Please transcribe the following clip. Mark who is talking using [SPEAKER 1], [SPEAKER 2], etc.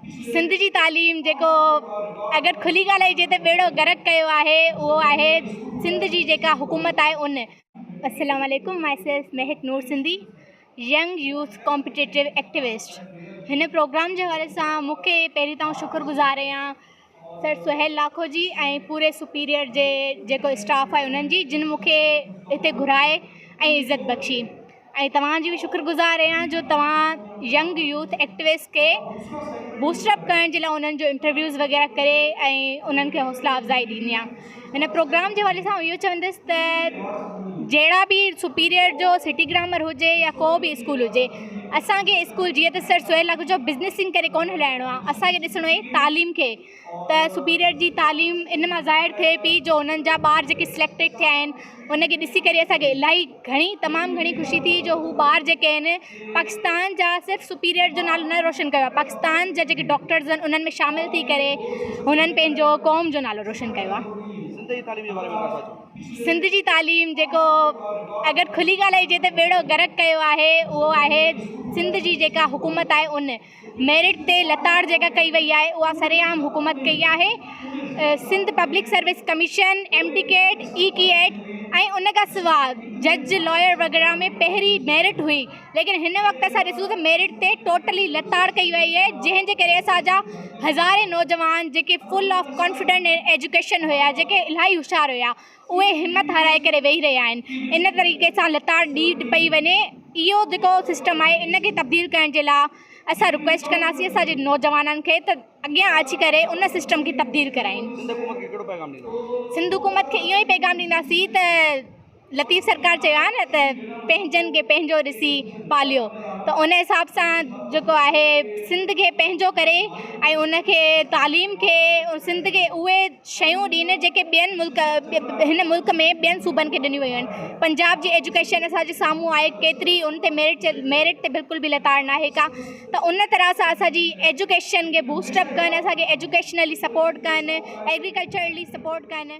[SPEAKER 1] سنڌ جي تعليم جيڪو اگر کلي ڳالهائجي ته ٻيڙو غرق ڪيو آهي اهو آهي سنڌ جي جيڪا حڪومت آهي ان. السلام عليڪم myself Mehak Noor Sindhi young youth competitive activist هن پروگرام جي حوالي سان مون کي پهرين ته آئون شڪر گذار آهيان سر سهيل لاکو جي ۽ پوري سپيريئر جي جيڪو اسٽاف آهي انهن جي جن مون کي هتي گهرائي ۽ عزت بخشي ۽ توهان جي به شڪر گذار آهيان جو توهان ينگ يوٿ ايڪٽوسٽ کي بوسٽ اپ ڪرڻ جي لاء انهن جو انٽرويوز وغيره ڪري ۽ انهن کي حوصلا افزائي ڏيندي آهيان هن پروگرام جي حوالي سان اهو چوندس ته جهڙا به سپيريئر جو سٽي گرامر هجي يا ڪو به اسڪول هجي اسانکي اسڪول جيئن ته سر سهيل لاکو جو بزنسنگ ڪري ڪونه هلائڻو آهي اسانکي ڏسڻو آهي تعليم کي ته سپيريئر جي تعليم ان مان ظاهر ٿئي پئي جو انهن جا ٻار جيڪي سليڪٽيڊ ٿيا آهن ان کي ڏسي ڪري اسان کي الاهي گهڻي تمام گهڻي خوشي ٿي جو هو ٻار جيڪي آهن پاڪستان جا صرف سپيريئر جو نالو نه روشن ڪيو آهي پاڪستان جا جيڪي ڊاڪٽرز آهن انهن ۾ شامل ٿي ڪري هنن پنهنجو قوم جو نالو روشن ڪيو آهي.
[SPEAKER 2] سنڌ جي تعليم جي باري ۾ ڇا چوندو؟
[SPEAKER 1] سنڌ جي تعليم جيڪو اگر کلي ڳالهائجي ته ٻيڙو غرق ڪيو آهي اهو آهي سنڌ جي جيڪا حڪومت آهي ان ميرٽ تي لتاڙ جيڪا ڪئي وئي آهي اها سرعام حڪومت ڪئي آهي Sindh public service commission M T CAT E CAT ۽ ان کان سواء جج لائر وغيره ۾ پهرين ميرٽ هئي ليڪن هن وقت اسان ڏسون ته ميرٽ تي ٽوٽلي لتاڙ ڪئي وئي آهي جنهن جي ڪري اسان جا هزارين نوجوان جيڪي فل آف ڪانفيڊنٽ ايجوڪيشن هيا جيڪي الاهي هوشيار هيا اهي همت هارائي ڪري ويهي رهيا آهن ان طريقي سان لتاڙ ڏي پئي وڃي اهو جيڪو سسٽم آهي ان کي تبديل ڪرڻ جي لاء اسان رڪويسٽ ڪنداسين اسان جي نوجوانن کي ته اڳيان اچي ڪري ان سسٽم کي تبديل ڪرائين.
[SPEAKER 2] سنڌ حڪومت کي ڪهڙو پيغام ڏيندو؟
[SPEAKER 1] سنڌ حڪومت کي اهو ئي پيغام ڏينداسين ته لطيف سرڪار چيو آهي نه ته پنهنجن کي پنهنجو ڏسي پاليو ته ان حساب سان جيڪو آهي سنڌ کي پنهنجو ڪري ۽ ان کي تعليم کي سنڌ کي اهي شيون ڏين جيڪي ٻين ملڪ هن ملڪ ۾ ٻين صوبن کي ڏنيون ويون آهن پنجاب جي ايجوڪيشن اسان جي سامهون آهي ڪيتري ان تي ميرٽ ميرٽ تي بلڪل به لتاڙ ناهي ڪا ته ان طرح سان اسان جي ايجوڪيشن کي بوسٽ اپ ڪن اسان کي ايجوڪيشنلي سپورٽ ڪن ايگريڪلچرلي سپورٽ ڪن.